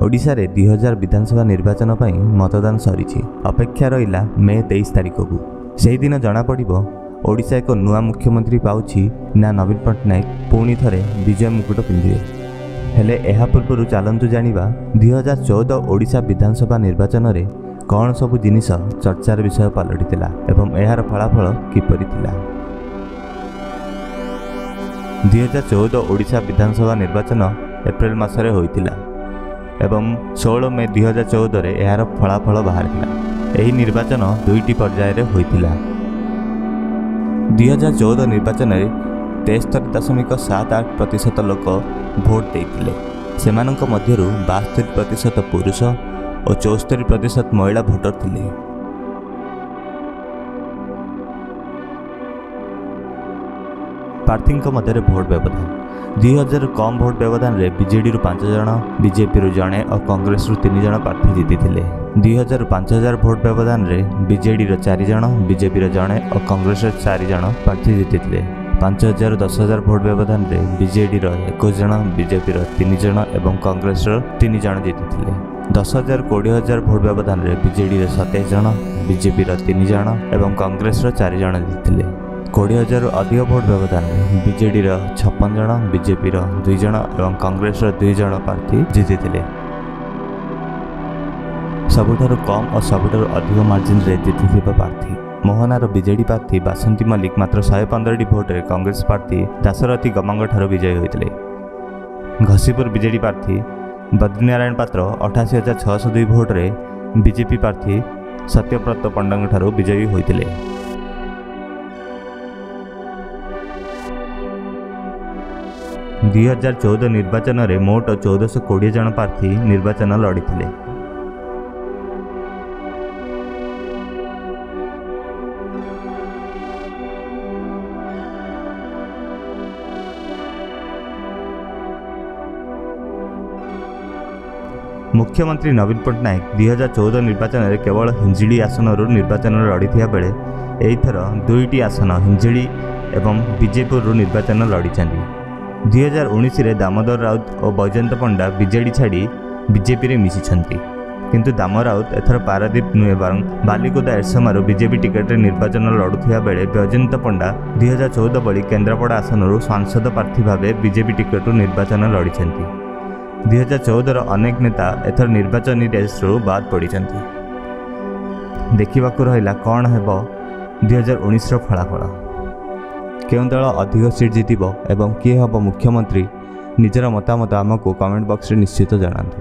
ଓଡ଼ିଶାରେ 2000 ବିଧାନସଭା ନିର୍ବାଚନ ପାଇଁ ମତଦାନ ସରିଛି। ଅପେକ୍ଷା ରହିଲା ମେ 23 ତାରିଖକୁ। ସେହିଦିନ ଜଣାପଡ଼ିବ ଓଡ଼ିଶା ଏକ ନୂଆ ମୁଖ୍ୟମନ୍ତ୍ରୀ ପାଉଛି ନା ନବୀନ ପଟ୍ଟନାୟକ ପୁଣି ଥରେ ବିଜୟ ମୁକୁଟ ପିନ୍ଧିବେ। ହେଲେ ଏହା ପୂର୍ବରୁ ଚାଲନ୍ତୁ ଜାଣିବା 2014 ଓଡ଼ିଶା ବିଧାନସଭା ନିର୍ବାଚନରେ କ'ଣ ସବୁ ଜିନିଷ ଚର୍ଚ୍ଚାର ବିଷୟ ପାଲଟିଥିଲା ଏବଂ ଏହାର ଫଳାଫଳ କିପରି ଥିଲା। 2014 ଓଡ଼ିଶା ବିଧାନସଭା ନିର୍ବାଚନ ଏପ୍ରିଲ ମାସରେ ହୋଇଥିଲା ଏବଂ 16 ମେ 2014ରେ ଏହାର ଫଳାଫଳ ବାହାରିଥିଲା। ଏହି ନିର୍ବାଚନ ଦୁଇଟି ପର୍ଯ୍ୟାୟରେ ହୋଇଥିଲା। 2014 ନିର୍ବାଚନରେ 73.78% ଲୋକ ଭୋଟ ଦେଇଥିଲେ। ସେମାନଙ୍କ ମଧ୍ୟରୁ 72% ପୁରୁଷ ଓ 74% ମହିଳା ଭୋଟର ଥିଲେ। ପ୍ରାର୍ଥୀଙ୍କ ମଧ୍ୟରେ ଭୋଟ ବ୍ୟବଧାନ: 2000ରୁ କମ୍ ଭୋଟ ବ୍ୟବଧାନରେ ବିଜେଡ଼ିରୁ ପାଞ୍ଚ ଜଣ, ବିଜେପିରୁ ଜଣେ ଓ କଂଗ୍ରେସରୁ ତିନି ଜଣ ପ୍ରାର୍ଥୀ ଜିତିଥିଲେ। 2000ରୁ 5000 ଭୋଟ ବ୍ୟବଧାନରେ ବିଜେଡ଼ିର ଚାରି ଜଣ, ବିଜେପିର ଜଣେ ଓ କଂଗ୍ରେସର ଚାରି ଜଣ ପ୍ରାର୍ଥୀ ଜିତିଥିଲେ। 5000ରୁ 10,000 ଭୋଟ ବ୍ୟବଧାନରେ ବିଜେଡ଼ିର 21 ଜଣ, ବିଜେପିର ତିନି ଜଣ ଏବଂ କଂଗ୍ରେସର ତିନି ଜଣ ଜିତିଥିଲେ। 10,000 20,000 ଭୋଟ ବ୍ୟବଧାନରେ ବିଜେଡ଼ିର 27 ଜଣ, ବିଜେପିର ତିନି ଜଣ ଏବଂ କଂଗ୍ରେସର ଚାରି ଜଣ ଜିତିଥିଲେ। 20,000ରୁ ଅଧିକ ଭୋଟ ବ୍ୟବଧାନରେ ବିଜେଡ଼ିର 56 ଜଣ, ବିଜେପିର ଦୁଇ ଜଣ ଏବଂ କଂଗ୍ରେସର ଦୁଇ ଜଣ ପ୍ରାର୍ଥୀ ଜିତିଥିଲେ। ସବୁଠାରୁ କମ୍ ଓ ସବୁଠାରୁ ଅଧିକ ମାର୍ଜିନରେ ଜିତିଥିବା ପ୍ରାର୍ଥୀ: ମୋହନାର ବିଜେଡି ପ୍ରାର୍ଥୀ ବାସନ୍ତୀ ମଲ୍ଲିକ ମାତ୍ର 115ଟି ଭୋଟରେ କଂଗ୍ରେସ ପ୍ରାର୍ଥୀ ଦାଶରଥୀ ଗମାଙ୍ଗଠାରୁ ବିଜୟୀ ହୋଇଥିଲେ। ଘସିପୁର ବିଜେଡି ପ୍ରାର୍ଥୀ ବଦ୍ରୀନାରାୟଣ ପାତ୍ର 88,602 ଭୋଟରେ ବିଜେପି ପ୍ରାର୍ଥୀ ସତ୍ୟବ୍ରତ ପଣ୍ଡାଙ୍କଠାରୁ ବିଜୟୀ ହୋଇଥିଲେ। 2014 ନିର୍ବାଚନରେ ମୋଟ 1420 ଜଣ ପ୍ରାର୍ଥୀ ନିର୍ବାଚନ ଲଢ଼ିଥିଲେ। ମୁଖ୍ୟମନ୍ତ୍ରୀ ନବୀନ ପଟ୍ଟନାୟକ 2014 ନିର୍ବାଚନରେ କେବଳ ହିଞ୍ଜିଳି ଆସନରୁ ନିର୍ବାଚନ ଲଢ଼ିଥିବା ବେଳେ ଏଇଥର ଦୁଇଟି ଆସନ ହିଞ୍ଜିଳି ଏବଂ ବିଜେପୁରରୁ ନିର୍ବାଚନ ଲଢ଼ିଛନ୍ତି। 2019ରେ ଦାମୋଦର ରାଉତ ଓ ବୈଜୟନ୍ତ ପଣ୍ଡା ବିଜେଡି ଛାଡ଼ି ବିଜେପିରେ ମିଶିଛନ୍ତି। କିନ୍ତୁ ଦାମ ରାଉତ ଏଥର ପାରାଦୀପ ନୁହେଁ, ବରଂ ବାଲିକୁଦା ଏରସମାରୁ ବିଜେପି ଟିକେଟରେ ନିର୍ବାଚନ ଲଢ଼ୁଥିବା ବେଳେ ବୈଜୟନ୍ତ ପଣ୍ଡା 2014 ଭଳି କେନ୍ଦ୍ରାପଡ଼ା ଆସନରୁ ସାଂସଦ ପ୍ରାର୍ଥୀ ଭାବେ ବିଜେପି ଟିକେଟରୁ ନିର୍ବାଚନ ଲଢ଼ିଛନ୍ତି। 2014ର ଅନେକ ନେତା ଏଥର ନିର୍ବାଚନୀ ରେସ୍ରୁ ବାଦ୍ ପଡ଼ିଛନ୍ତି। ଦେଖିବାକୁ ରହିଲା କ'ଣ ହେବ 2019ର ଫଳାଫଳ, କେଉଁ ଦଳ ଅଧିକ ସିଟ୍ ଜିତିବ ଏବଂ କିଏ ହେବ ମୁଖ୍ୟମନ୍ତ୍ରୀ। ନିଜର ମତାମତ ଆମକୁ କମେଣ୍ଟ ବକ୍ସରେ ନିଶ୍ଚିତ ଜଣାନ୍ତୁ।